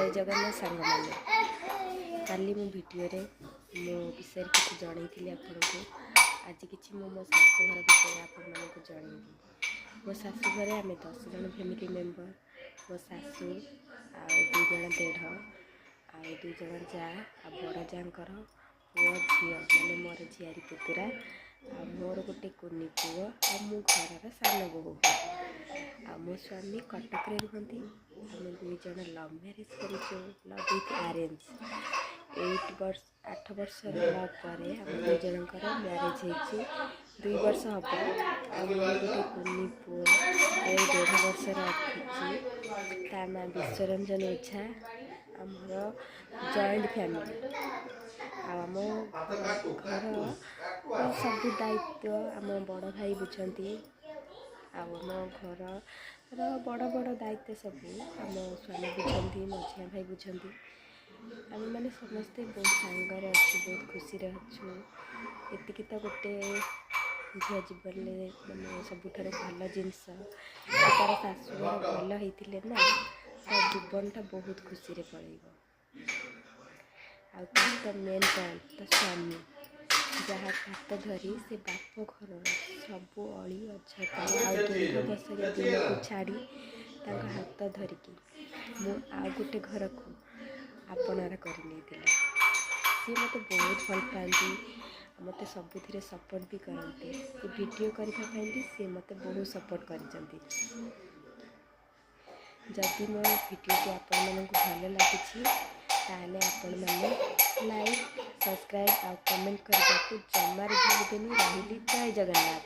ଜୟ ଜଗନ୍ନାଥ ସାଙ୍ଗମାନେ। କାଲି ମୁଁ ଭିଡ଼ିଓରେ ମୋ ବିଷୟରେ କିଛି ଜଣେଇଥିଲି ଆପଣଙ୍କୁ। ଆଜି କିଛି ମୁଁ ମୋ ଶାଶୁଘର ବିଷୟରେ ଆପଣମାନଙ୍କୁ ଜଣେଇବି। ମୋ ଶାଶୁଘରେ ଆମେ 10 ଜଣ ଫ୍ୟାମିଲି ମେମ୍ବର। ମୋ ଶାଶୁ ଆଉ ଦୁଇ ଜଣ ଦେଢ଼ ଆଉ ଦୁଇ ଜଣ ଯା ଆଉ ବଡ଼ ଯାଆଙ୍କର ପୁଅ ଝିଅ, ମାନେ ମୋର ଝିଆରୀ ପୁତୁରା ଆଉ ମୋର ଗୋଟେ କୁନି ପୁଅ ଆଉ ମୁଁ ଘରର ସାନ ବୋହୂ। ଆଉ ମୋ ସ୍ୱାମୀ କଟକରେ ରୁହନ୍ତି। ଆମେ ଦୁଇ ଜଣ ଲଭ୍ ମ୍ୟାରେଜ୍ କରିଛୁ, ଲଭ୍ ୱିଥ୍ ଆରେଞ୍ଜ। 8 ବର୍ଷ, 8 ବର୍ଷର ଲଭ୍ ପରେ ଆମ ଦୁଇ ଜଣଙ୍କର ମ୍ୟାରେଜ୍ ହେଇଛି 2 ବର୍ଷ ହେବ। ଆଉ ମୋର ଗୋଟେ କୁନି ପୁଅ ଏ 1.5 ବର୍ଷର ଅଛି। ତା ନାଁ ବିଶ୍ୱରଞ୍ଜନ ଓଝା। ଆମର ଜଏଣ୍ଟ ଫ୍ୟାମିଲି ଆଉ ଆମ ଘର ସବୁ ଦାୟିତ୍ୱ ଆମ ବଡ଼ ଭାଇ ବୁଝନ୍ତି। ଆଉ ଆମ ଘରର ବଡ଼ ବଡ଼ ଦାୟିତ୍ୱ ସବୁ ଆମ ସ୍ୱାମୀ ବୁଝନ୍ତି, ମଝିଆ ଭାଇ ବୁଝନ୍ତି। ଆମେମାନେ ସମସ୍ତେ ବହୁତ ସାଙ୍ଗରେ ଅଛୁ, ବହୁତ ଖୁସିରେ ଅଛୁ। ଏତିକି ତ ଗୋଟେ ଝିଅ ଜୀବନରେ ମାନେ ସବୁଠାରୁ ଭଲ ଜିନିଷ କି ତା'ର ଶାଶୁଘର ଭଲ ହେଇଥିଲେ ନା ତା ଜୀବନଟା ବହୁତ ଖୁସିରେ ପଳେଇବ। ଆଉ ତାର ତ ମେନ୍ ପଏଣ୍ଟ ତା ସ୍ୱାମୀ, ଯାହା ହାତ ଧରି ସେ ବାପ ଘରର ସବୁ ଅଳି ଅଝଟ ଆଉ ଗେଣ୍ଠ ବସରିଆ ଦିନକୁ ଛାଡ଼ି, ତାଙ୍କ ହାତ ଧରିକି ମୁଁ ଆଉ ଗୋଟେ ଘରକୁ ଆପଣାର କରିନେଇଥିଲି। ସିଏ ମୋତେ ବହୁତ ଭଲ ପାଆନ୍ତି ଆଉ ମୋତେ ସବୁଥିରେ ସପୋର୍ଟ ବି କରନ୍ତି। ଏ ଭିଡ଼ିଓ କରିବା ପାଇଁ ବି ସିଏ ମୋତେ ବହୁତ ସପୋର୍ଟ କରିଛନ୍ତି। ଯଦି ମୋ ଭିଡ଼ିଓଟି ଆପଣମାନଙ୍କୁ ଭଲ ଲାଗୁଛି, ତାହେଲେ ଆପଣମାନେ ଲାଇକ୍, ସବସ୍କ୍ରାଇବ୍ ଆଉ କମେଣ୍ଟ କରିବାକୁ ଜମାରୁ ଭୁଲିବେନି। ରହିଲି, ଜୟ ଜଗନ୍ନାଥ।